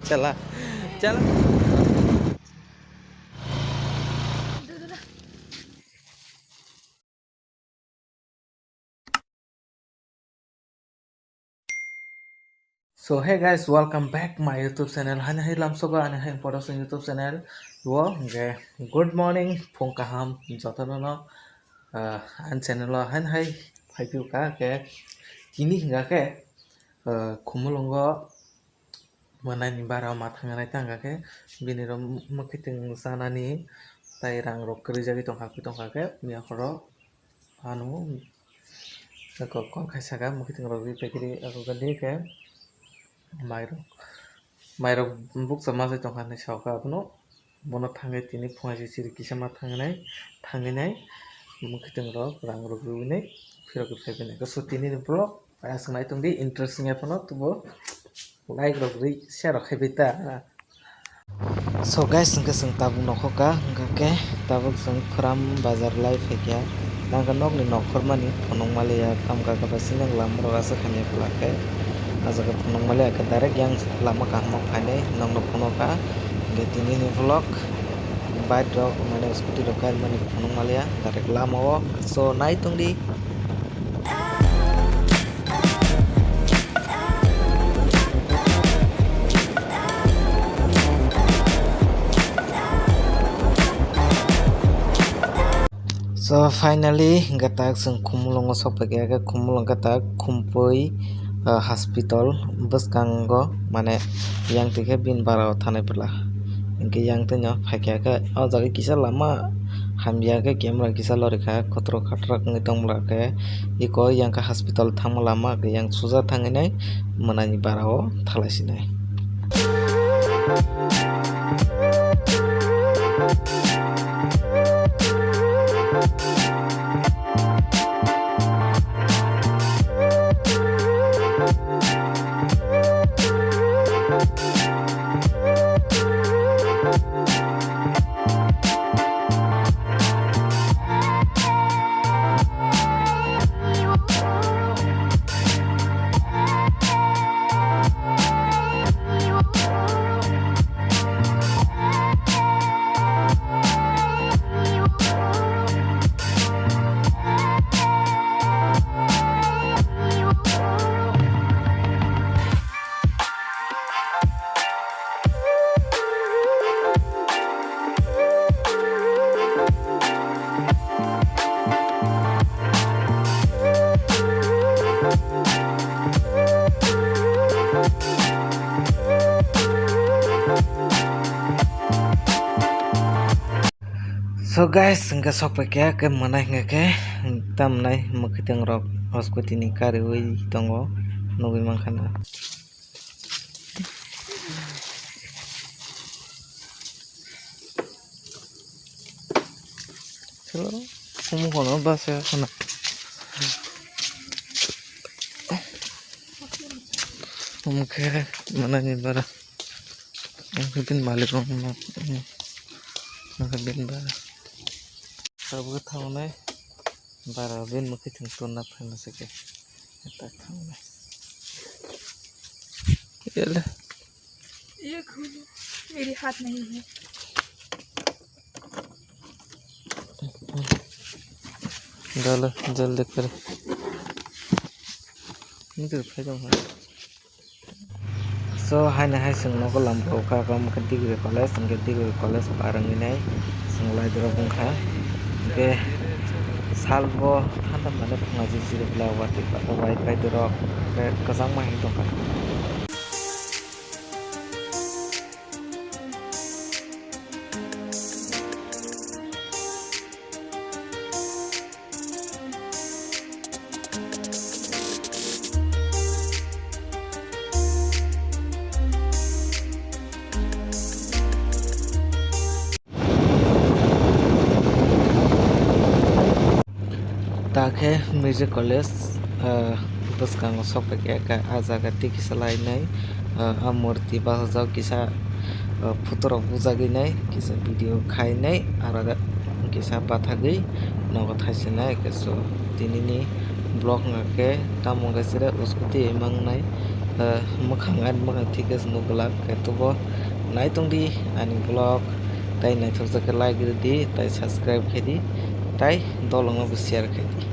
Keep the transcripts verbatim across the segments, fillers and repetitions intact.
Chala. Chala. So hey guys, welcome back my YouTube channel. Hani hai lamsogo ani hai Podoson YouTube channel. Wo ge good morning phung kaham jotono no, ah, ani channel o hani hai phaiphio ka ke tini hinga ke, ah, Khumulwngo manani bara ma thangnai tangka ke bini ro mwkhitwng chanani tai rang rok kwrwi jagwi tongkha khe tongkha ke miya khoro. Ano eko kok hai saka mwkhitwng rok ri pekri eko gadi khe mairok, mairok bukcha ma jai tongkha hinwi saoka abono. Bono thangwi tini phungai se chiri kisa ma thangnai, thangwi nai mwkhitwng rok rang rok riwi nai phirok phai bai nai. So tini ni vlog aswk nai tongdi interesting ya phano tubo like rok ri share rok khai bai ta. So guys, hwnkhe chwng tabuk nokho ka, hwnkhe khe tabuk chwng Khram bazar lai phaikha. Tangkhe nokni nokhormani phunuk maliya, tamkha khe bai sini lamrok aswk hamya phalak khe. Ah jaga phunuk maliya khe direct yang lama kaham o phainai nokno phunukha. Hwnkhe tinini vlog bike rok mane scooty rok kaimani phunuk maliya direct lama o. So nai tongdi. So finally, hwnkhe tak chwng Khumulwngo sok paikha, khe Khumulwng khe tak Khumpui, ah, hospital bwskango, mane yang twi khe bini bara o thanai pwla. Hwnkhe yang twi no phaikha khe o jaga kisa lama hamya khe camera kisa lorikha, khotro khatrak wngwi tongmwla khe eko yang khe hospital thangma lama khe yang suja thangwi nai mwnani bara o thalai sinai. So guys, hwnkhe sok paikha khe mwnai hwnkhe khe tamnai mwkhwtwng rok hosko tini kariwi tongo nugwi mankha na. Hello, omo kono bus ya kono. Omo khe mwnai ni bara. Omo khe bini malik rok no. Omo khe bini bara. Tabuk thangnai bara bini mwkhwtwng tonna phaima se khe. Tak thangnai. Yala. ये खोलो, मेरे हाथ नहीं है। Dale, जल्दी कर। Ini tu phaidong ha. So, haino hai chwng nogo lamrok kha, omo khe degree college, hwnkhe degree college par wngwi nai chwng lai dorok wngkha. Hwnkhe salbo thanda mane phunga jijiro bwla watwi pa-, wai pai dorok, hwnkhe kwchangma hinwi tongkha. Ta khe Music College, ah, bwskango sok paikha khe, ah jaga tei kisa lainai, ah, ah murti bachajak kisa, ah, photo rok bujagwi nai, kisa video khainai, aro kisa bathagwi nogo thaisinai. Khe so, tinini vlog wngkha khe tamo wngkha sere scooty mangnai, Mwkhang ani mwkhang thik khe se nuk glak, khe tubo nai tong di ani vlog, tai naithok jak khe like rw di, tai subscribe khai di, tai dolong no bo share khai di.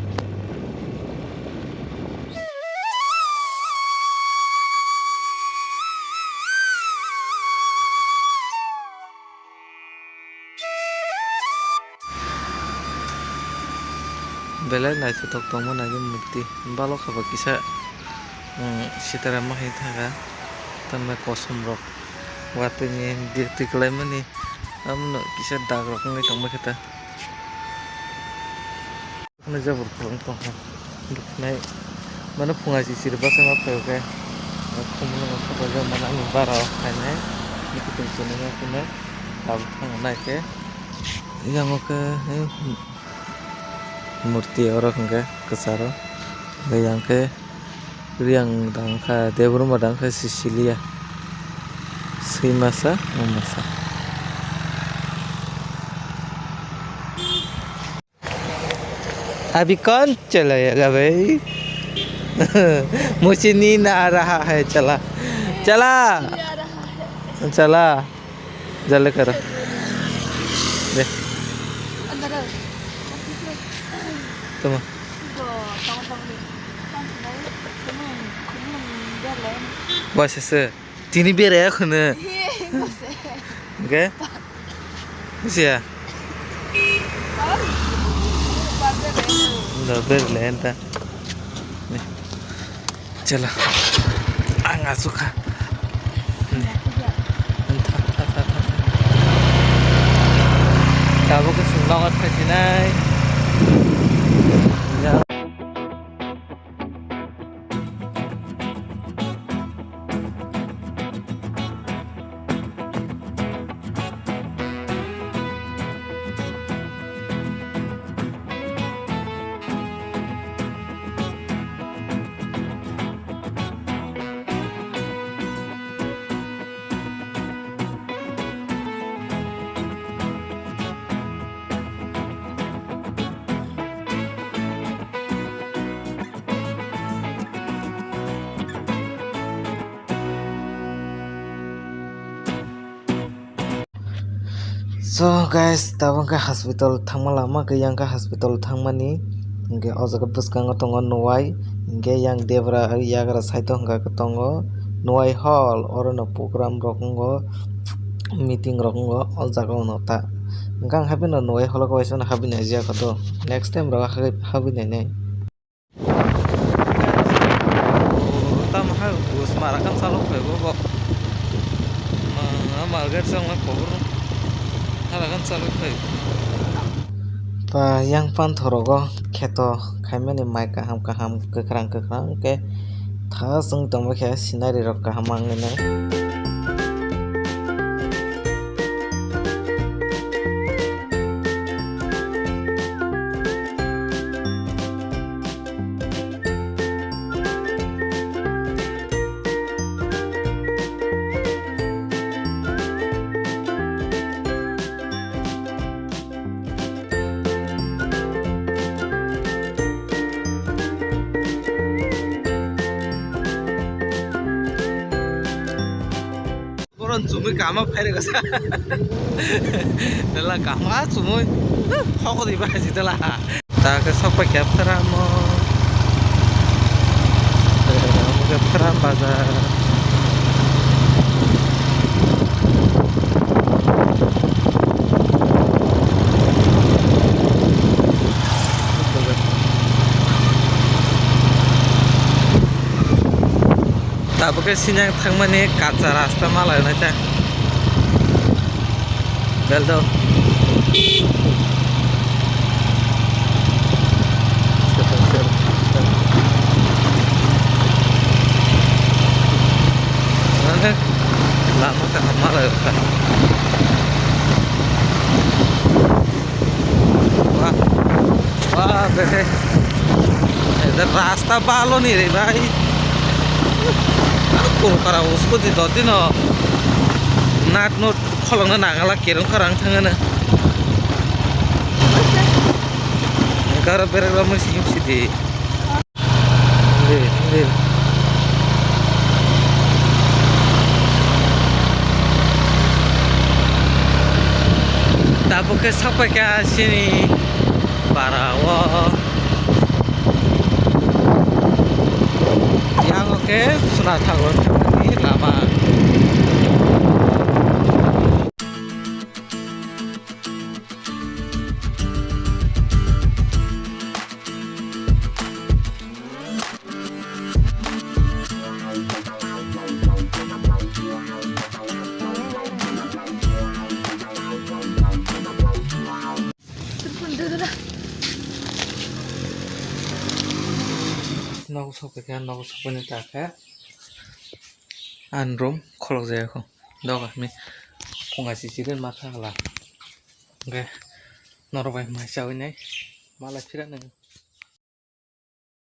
Belai naithothok tongma nai murti. Balok haba kisa, um, sitaram ma hai thaga. Tamni kosom rok watwi ni dirti kwlai mani. Amno kisa dag rok wngwi tongma khe ta. Khwnai jabor khulum tongkha. Khwnai mano phunga chichir bachama phaio khe. Khumulwngo khapajak mano ani bara o khainai. Nukhutung chunui ma khwnai. Tabuk thango nai khe. Yang o khe, eh, murti oro hwnkhe kwcharo. Yang khe Riang dang kha, Debbarma dang kha Sicilia. Swi masa, o masa. अभी कौन चलाएगा भाई? मुझे नींद आ रहा है, चला, चला, चला, जल्दी करो। दे। Tama. Waisa se. Tini beraya khwno. Hingke? Busia. Da berle enta. Chala. Ang asukha. Tha, tha, tha, tha, tha. Tabuk ke sung longot khasinai. Ya. So guys, tabuk khe hospital thangma lama khe yang khe hospital thangmani, hingke o jaga bwskango tongo Nuwai, hingke yang debra yagra side o hwnka khe tongo Nuwai hall, oro no program rok wngo, meeting rok wngo o jaga o no ta. Hingke ang haphino Nuwai hall o kaisa no habwi naijak kha do, next time rok habwi nainai. Tamo hai bus mara kan salok phai bo bo. Ma, ma gari sang ma kobor. Hala kan salok phai. Pa yang pan thorogo kheto khaimani mai kaham kaham kwkhwrang kwkhwrang khe thas wng tongma khe scenery rok kaham mangnai. Boron chumui kama phairwksa. Tela kama chumui. Hokori ba jitela. Ta ke sok pai khe phara mo. Omo khe phara bazar. Tabuk khe sinang thangmani kacha rasta malai nai ta. Bel do. Lama kaham malai ta. Wah, wah, bete. Ede rasta balo ni re bhai. Kung para usko di doti no. Nat no kholong na nangala kerong karang thangana. Gara berek lamai sihim sidi. Hindi, hindi. Abo khe sakpai kha chini para o. Yang o khe Suna Thakur ni lama. Nogo sokphaikha, nogo sokphaini ta khe ani room kholok jaya kho. Doga hinwi phunga chichigwi ma kha hala. Hwnkhe norok bai mai chawi nai. Malai phira nang.